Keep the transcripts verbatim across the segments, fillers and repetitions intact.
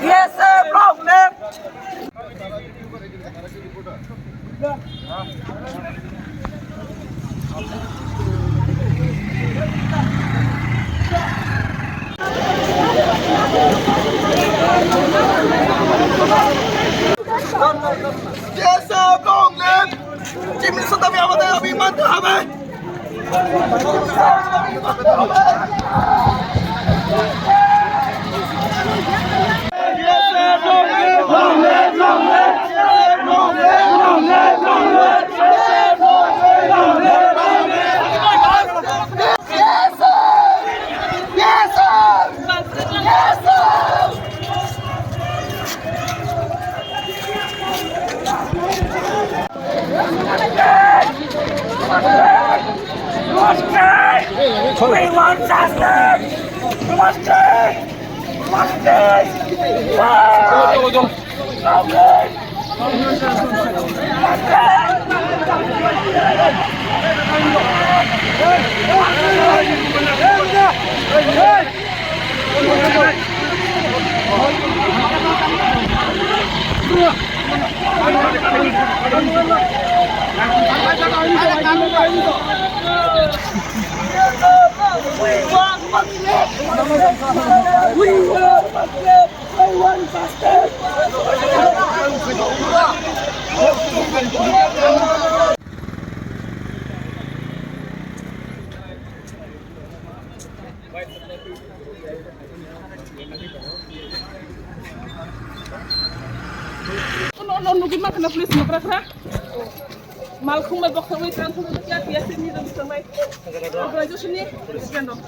Yes, sir, problem. Yes, sir, problem. Chief Minister দাবি আমাদের দাবি মানতে হবে। We want justice! We want justice! We want justice! Ono, ono, nugwi mankha na police ni bwkha. Malkhung bai boksa bai tang thung kya kya se ni dong sangai. Organization ni president dong.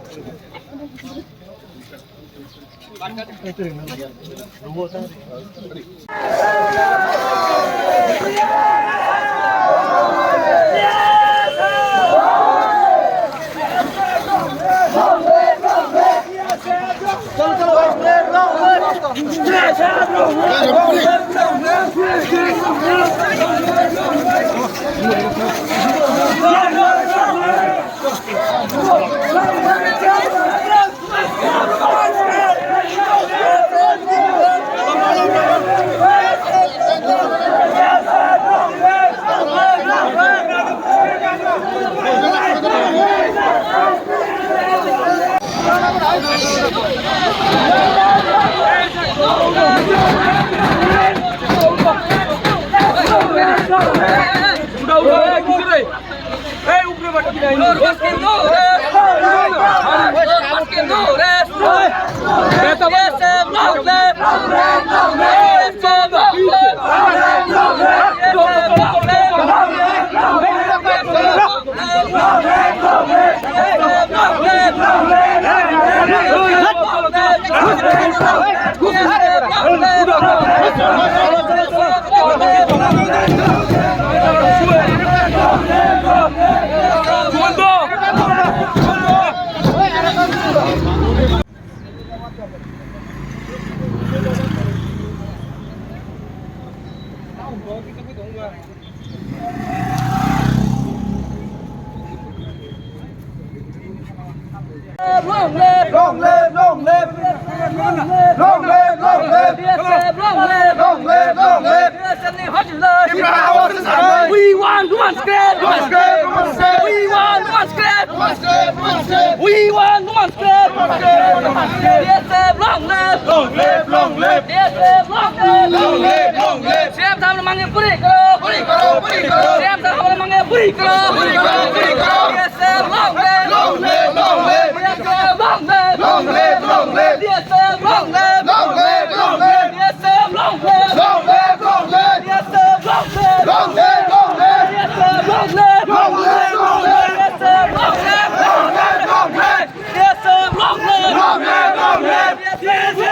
Long live, long live. Long live, long live. Long live, long live. We want women's grave. We want women's grave. We want women's grave. We want women's grave. B S F, long live. Long live, long live. B S F, long live. Long live, long live. C M sahab ne mange puri karo. Puri karo, puri karo. C M sahab ne mange puri karo. Puri karo, puri karo. B S F, long live. Long live, long live. B S F, long live. Long live, long live. B S F, long live. Long live, long live. B S F, long live. Long live, long live. B S F, long live. Long live, long live. B S F, long live. Long live, long live. B S F, long live. Long live, long live. B S F, long live. Long live, long live. B S F,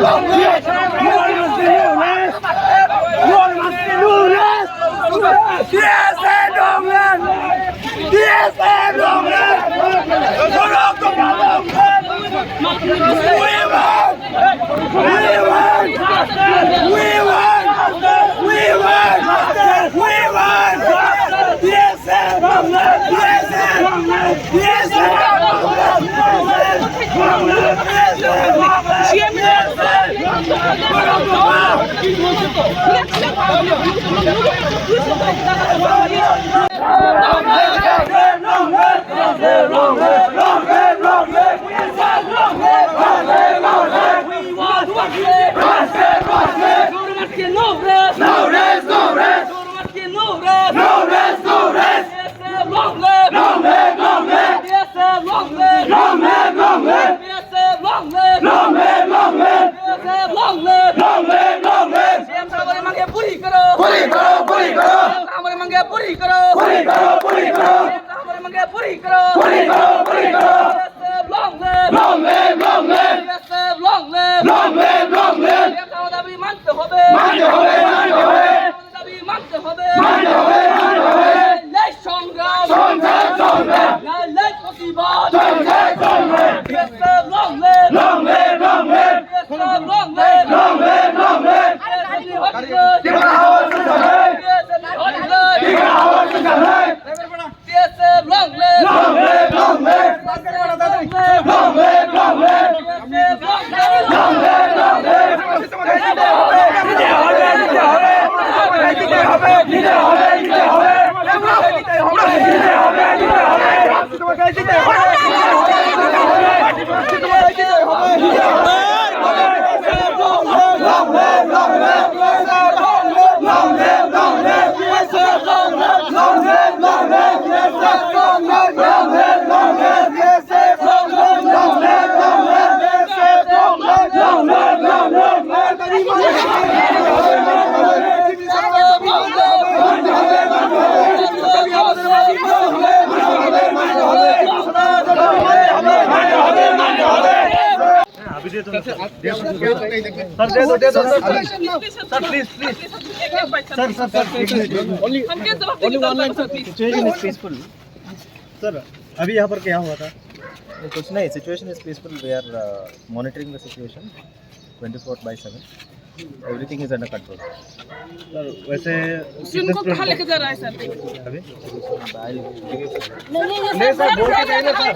No rest, no rest. No rest, no rest. No rest, no rest. B S F long live. Long live, long live. B S F long live. Long live, long live. B S F long live. Long live, long live. B S F long live. Long live, long live. C M साहब हमारी मांगे पूरी करो। पूरी करो, पूरी करो। C M साहब हमारी मांगे पूरी करो। पूरी करो, पूरी करो। C M साहब हमारी मांगे पूरी करो। पूरी करो, पूरी करो। B S F long live. Long live, long live. B S F long live. Long live, long live. C M साहब দাবি মানতে হবে। মানতে হবে, মানতে হবে। দাবি মানতে হবে। মানতে হবে, মানতে হবে। ন্যায় সংগ্রাম। চলছে সংগ্রাম। ন্যায় প্রতিবাদ। চলছে সংগ্রাম। BSF long live। Long live, long live। BSF long live। Long live, long live। BSF হক জয়। ত্রিপুরা আওয়াজ উঠা চাই। বিএসএফ হক জয়। ত্রিপুরা আওয়াজ উঠা চাই। BSF long live। Long live, long live। BSF long live। Long live, long live। BSF long live। Long live, long live। अभी दे दो ना सर, दे दो। सर, दे दो, दे दो, sir, please. Sir, please, please. Sir, sir, sir, एक minute. Only, only one line, sir, please। Situation is peaceful। Sir, अभी यहाँ पर क्या हुआ था? कुछ नहीं, situation is peaceful। We are, uh, monitoring the situation twenty four by seven। Everything is under control। Sir, वैसे कितने उनको कहाँ student लेके जा रहा है सर? अभी? नहीं, नहीं, ये नहीं, सर, सर, बोल के जाइए ना, सर।